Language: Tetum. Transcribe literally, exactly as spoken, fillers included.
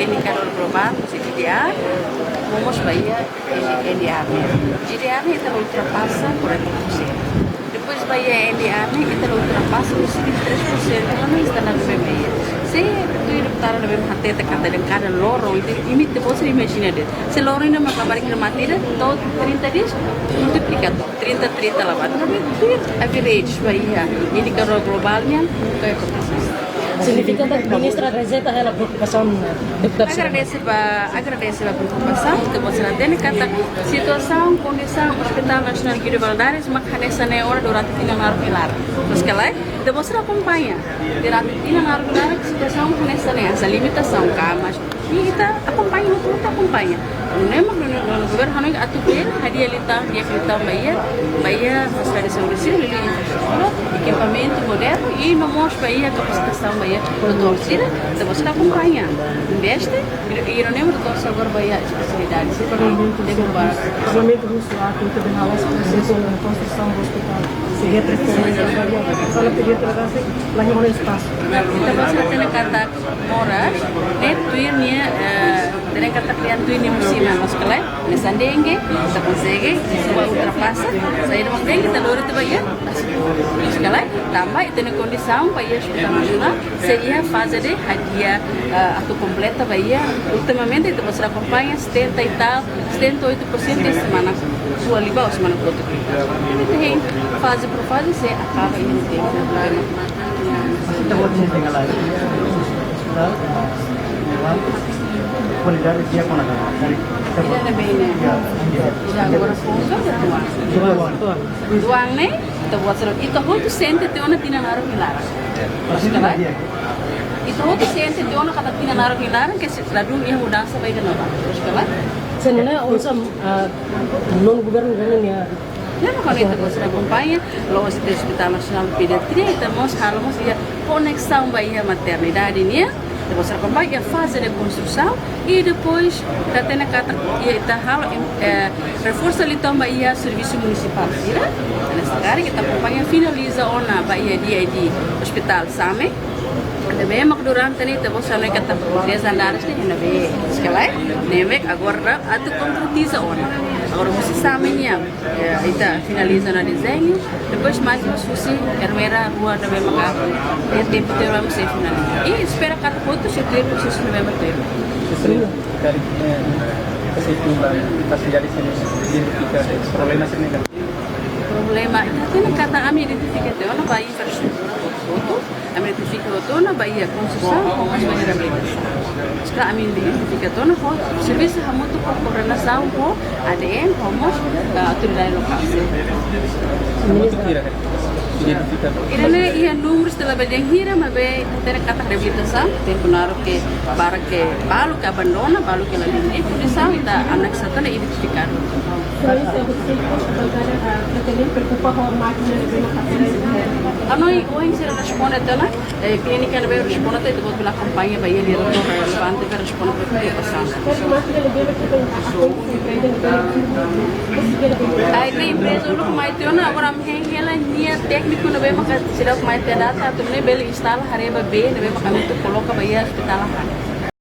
Indikadór globál, husi G D R, vamos ba iha, eh, N D R nian. G D R nian ita la ultrapasa quarenta por cento. Depois ba iha N D R nian ita la ultrapasa os vinte e três por cento, mas não está na B M I. Se tu ir para a B M I, até te canta de cada loro, imi ita-boot sira imajina de'it. Se loro ida mak labarik remata ida, to'o trinta dias, multiplika to'o trinta, trinta labarik. Tapi, average ba iha indikadór globál nian, kayak apa? Signifika katak ministra rejeita hela preokupasaun, deputadu sira? Agradese ba, agradese ba preokupasaun, ita-boot sira hatene katak situasaun, kondisaun Hospital Nasionál Guido Valadares mak hanesan ne'e ona durante tinan naruk nia laran. Loos ka lae, ita-boot sira akompaña. Durante tinan naruk nia laran situasaun hanesan ne'e, hanesan limitasaun kamas. I ita akompaña, hotu ita akompaña. Nune'e mak nonu, nonu governu hanoin atu bele hadi'a liután, di'ak liután ba iha, ba iha fasilidade saúde sira, liuliu infraestrutura, ekipamentu modernu, i no mós ba iha kapasitasaun ba iha doutór sira, ita-boot sira akompaña. Investe, i, i nune'e mak doutór sira agora ba iha espesialidade sira, Parlamentu, tempu ba. Parlamentu husu atu ita bele halo prosesu konstrusaun hospital pediátriku, sala pediátriku, la iha ona espasu. Ita-boot sira hatene katak moras ne'e tuir nia, eh, hatene katak nia tuir nia musiman, loos ka lae, hanesan dengue, ita konsege, ita ultrapasa, saida mak dengue, ita lori tiha ba iha, loos ka lae, tanba ita-nia kondisaun ba iha Hospital Nasionál, sei iha faze de hadi'a, eh, atu kompleta ba iha, ultimamente, ita-boot sira akompaña, setenta e tal, setenta e oito por cento iha semana rua liubá ou semana kotuk. Entaun, faze por faze, sei akaba iha tempu. Ita-boot sira tenke la, hospital, kualidade di'ak ona. Ida-ne'ebé ne'e? Ya, ya. Ida agora foto, ida tuan. Tuan. Tuan ne'e, ita-boot sira, ita hotu sente tiha ona tinan naruk nia laran. Loos ka lae? Ita hotu sente tiha ona katak tinan naruk nia laran, ke se ladún iha mudansa ba ida-ne'ebá. Loos ka lae? Se nune'e, oinsá, ah, nonu governu, governu nia. Ne'e mak ita-boot sira akompaña, la'ós de'it Hospital Nasionál Pediatria, ita mós halo mós iha koneksaun ba iha maternidade nian, ita-boot sira akompaña iha faze de konstrusaun, i depois, ita hatene katak, iha ita halo, eh, reforsa liután ba iha servisu munisipál sira, hanesan karik ita akompaña finaliza ona ba iha D I D, Hospital Same, ne'ebé mak durante ne'e ita-boot sira hanoin katak dez andares ne'e, ne'ebé, loos ka lae, ne'e mak agora atu konkretiza ona. Agora husi Same nian, eh, ita finaliza ona dezeñu, depois mais mós husi enfermeira rua ne'ebé maka, eh, tempu terus sei finaliza. I espera katak hotu sei tuir prosesu ne'ebé mak tuir. Karik, eh, sei tuir ba fasilidade sira identifika problema sira-ne'e. Problema, ita hatene katak ami identifika tiha ona ba infraestrutura hotu, ami identifika hotu ona ba iha konstrusaun, no mós ba iha reabilitasaun. Sekarang ami identifika tiha ona ho servisu hamutuk ho koordenasaun ho A D M, no mós, eh, autoridade lokál. Hamutuk hira, identifika. Ida-ne'e iha númeru dala baden hira, maibé hatene katak reabilitasaun, tempu naruk ke barak ke balu ke abandona, balu ke la iha kondisaun, ita aneksa tiha ona identifikadu. Hanoin, ohin sira responde tiha ona, eh, klínika ne'ebé responde tiha, ita-boot bele akompaña ba iha diretór relevante ne'ebé responde ba preokupasaun. Ai, ke empreza uluk mai tiha ona, agora ami hein hela nia tékniku ne'ebé maka seidauk mai tiha data, atu nune'e bele instala haree ba bee ne'ebé maka atu koloka ba iha hospital laran.